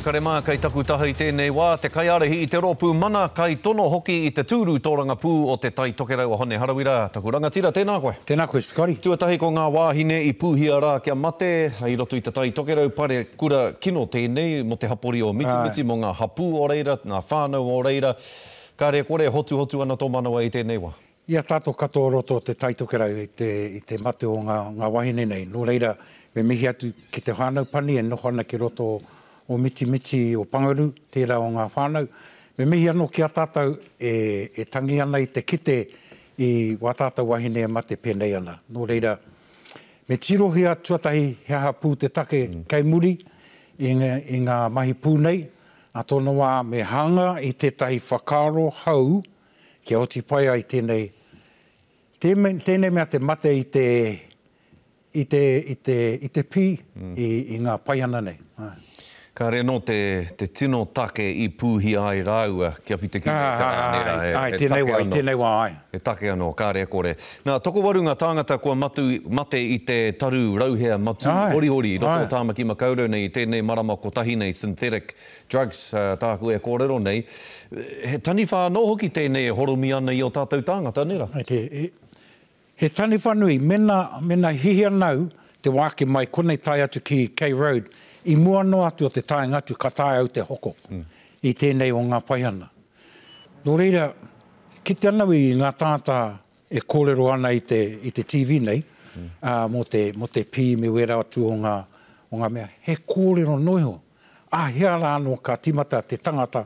E kare mā, kei taku taha i tēnei wā, te kaiārahi i te rōpū Mana, kaitono hoki i te tūru tōrangapū o Te Tai Tokerau a Hone Harawira. Taku rangatira, tēnā koe. Tēnā koe, Scotty. Tuatahi ko ngā wāhine i pūhia rā kia mate i roto i Te Tai Tokerau, pare kura kino tēnei mō te hapori o Mitimiti, mō ngā hapū o reira, ngā whānau o reira. Kāre e kore e hotuhotu ana tō manawa i tēnei wā. I a tātou katoa o roto o Te Tai Tokerau i te, i te mate o ngā, ngā wahine nei. Nō reira, me mihi atu ki te whānau pani e noho ana ki roto o Mitimiti, o Pangaru, tērā o ngā whānau. Me mihi anō ki a tātou e, e tangi ana i te kite i wā tātou wahine e mate pēnei ana. Nō reira, me tirohia tuatahi he aha pū te take kei muri i, i ngā mahi pū nei, ā tōna wā me hanga i tētahi whakaaro hou Kia oti pai ai tēnei, tēnei mea te mate i te, i te, i te, i te pī, i, i ngā paihana nei. Āe. Kāre anō te, te tino take i pūhia ai rāua kia whitikina i te rā, nē rā, he, he take anō. Āe, tēnei wā, āe. He take anō, kāre e kore. Nā, tokowaru ngā tāngata kua matu, mate i te taru rauhea matū horihori i roto o Tāmaki Makaurau nei i tēnei marama kotahi nei, synthetic Drugs, tāku e kōrero nei, he taniwha anō hoki tēnei e horomi ana i ō tātou tāngata, nē rā? He taniwha nui, mena, mena hihi ana au te wā ake mai konei tae atu ki K Road, i mua noa atu o te taenga atu ka taea au te hoko i tēnei o ngā paihana. Nō reira, kite ana au i ngā tāngata e kōrero ana i te, i te TV nei, ā, mō te, mō te pī me wērā atu o ngā, o ngā mea, he kōrero noa iho. Āhea rā anō ka tīmata te tangata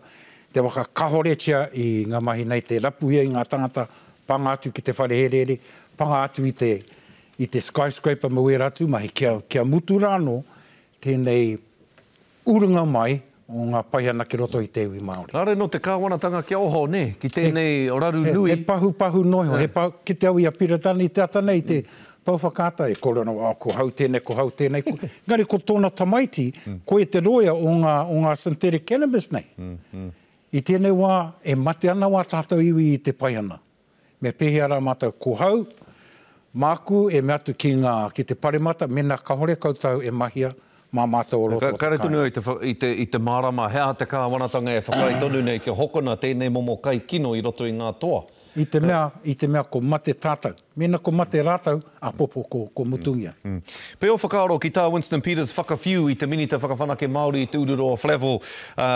te whakakahoretia i ngā mahi nei, te rapuhia i ngā tangata, panga atu ki te whare herehere, panga atu i te, i te skyscraper me wērā atu mahi, kia, kia mutu rā anō tēnei urunga mai o ngā paihana ki roto i te iwi Māori. Kāre nō te kāwanatanga kia oho, nē, ki tēnei raru nui. He pahupahu noa iho, he pahu, kite au i a Piratana i te ata nei, i te Pou whakaata e kore ana, oh, ko hau tēnei, ko hau tēnei. Ko, engari ko tōna tamaiti, koia te roia o ngā, o ngā synthetic cannabis nei. I tēnei wā, e mate ana wā tātou iwi i te paihana. Me pēhea rā mātou, ko hau, māku e mea atu ki ngā, ki te paremata, mēnā kahore koutou e mahia, mā mātou o roto o te Kāre tonu au i te, i te, i te mārama he aha te kāwanatanga e whakaae tonu nei kia hokona tēnei momo kai kino i roto i ngā toa. I te mea, i te mea ko mate tātou. Mēnā ko mate rātou, āpōpō ko, ko mutungia. Pea ō whakaaro ki tā Winston Peters whakawhiu i te Minita Whakawhanake Māori i Te Ururoa Flavell, ā,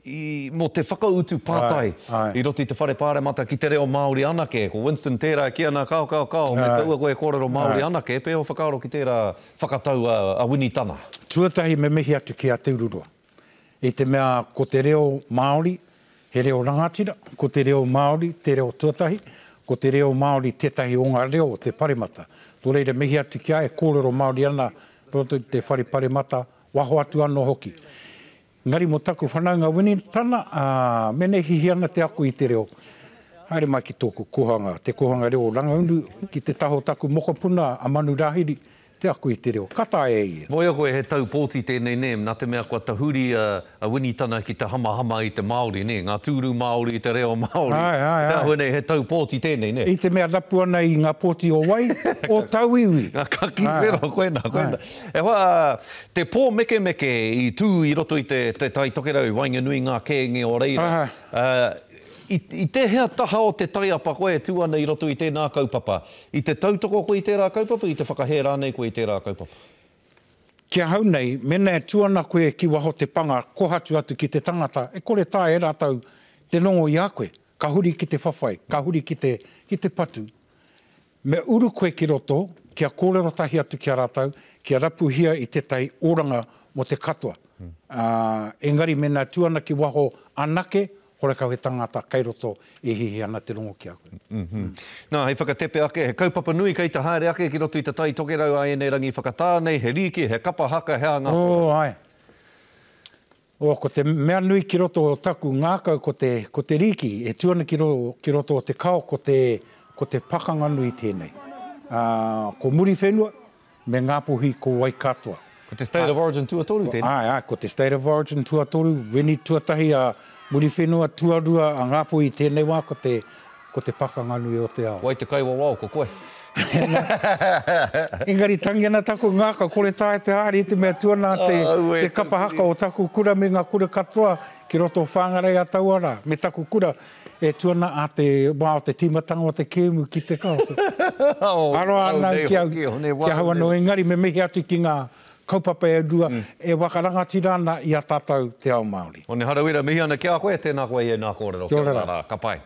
i, mō te whakautu pātai i roto i te Whare Pāremata ki te reo Māori anake. Ko Winston tērā e kī ana, Kao, kao, kao, me kaua koe e kōrero Māori anake. Pea ō whakaaro ki tērā whakatau a, a Winitana? Tuatahi me mihi atu ki a Te Ururoa. I te mea ko te reo Māori he reo rangatira, ko te reo Māori te reo tuatahi, ko te reo Māori tētahi o ngā reo o te paremata. Nō reira mihi atu ki a ia e kōrero Māori ana roto i te whare paremata, waho atu anō hoki. Engari mō taku whanaunga Winitana, ā, mēnā e hihi ana te ako i te reo, haere mai ki tōku kōhanga, te kōhanga reo o Rangaunu, ki te taha o taku mokopuna a Manu Rāhiri, Te ako i te reo. Ka taea e ia. Moea koe he tau pōti tēnei nē, nā te mea kua tahuri a Winitana ki te hamahama i te Māori, nē, ngā tūru Māori, te reo Māori. Āe, āe, āe. Te āhua nei he tau pōti tēnei, nē? I te mea rapu ana i ngā pōti o wai, o tauiwi. Ngā kakī whero, koinā, koinā. E hoa, te pōmekemeke i tū i roto i te Tai Tokerau i waenganui i ngā kēnge o reira. I, i tēhea taha o te taiapa koe e tū ana i roto i tēnā kaupapa? I te tautoko koe i tērā kaupapa, i te whakahē rānei koe i tērā kaupapa? Ki ahau nei, mēnā e tū ana koe ki waho te panga kohatu atu ki te tangata, e kore taea e rātou te rongo i a koe. Ka huri ki te whawhai, ka huri ki te, ki te patu. Me uru koe ki roto, kia kōrero tahi atu ki a rātou, kia rapuhia i tētahi oranga mō te katoa. Ā, engari mēnā tū ana ki waho anake, horekau he tangata kei roto e hihi ana te rongo ki a koe. Nā, hei whakatepe ake, he kaupapa nui kei te haere ake ki roto i te Tai Tokerau ā ēnei rangi whakatā nei, he rīki, he kapa haka, he aha ngā kōrero? Ō, āe. Oh, ko te mea nui ki roto o taku ngākau ko te, ko te rīki e tū ana ki ro, ki roto o te kao ko te, ko te pakanga nui tēnei. Ā, ko Muriwhenua me Ngāpuhi ko Waikatoa. Ko te State of Origin tuatoru tēnei? Āe, āe, ko te State of Origin tuatoru, wini tuatahi a Muriwhenua, tuarua a Ngāpuhi i tēnei wā ko te, ko te pakanga nui o te ao. Wai te kaiwawao, ko koe? Engari tangi ana taku ngākau, kore taea te haere i te mea tuana te, te kapa haka o taku kura me ngā kura katoa ki roto o Whangarei a taua rā, me taku kura e tu ana a te wā o te tīmatanga o te kēmu ki te kao. Aroha ana au ki au, ki ahau anō, engari me mihi atu ki ngā kaupapa e rua e whakarangatira ana i a tātou te ao Māori. Hone Harawira, mihi ana ki a koe, tēnā koe i ēnā kōrero. Kia ora rā. Ka pai.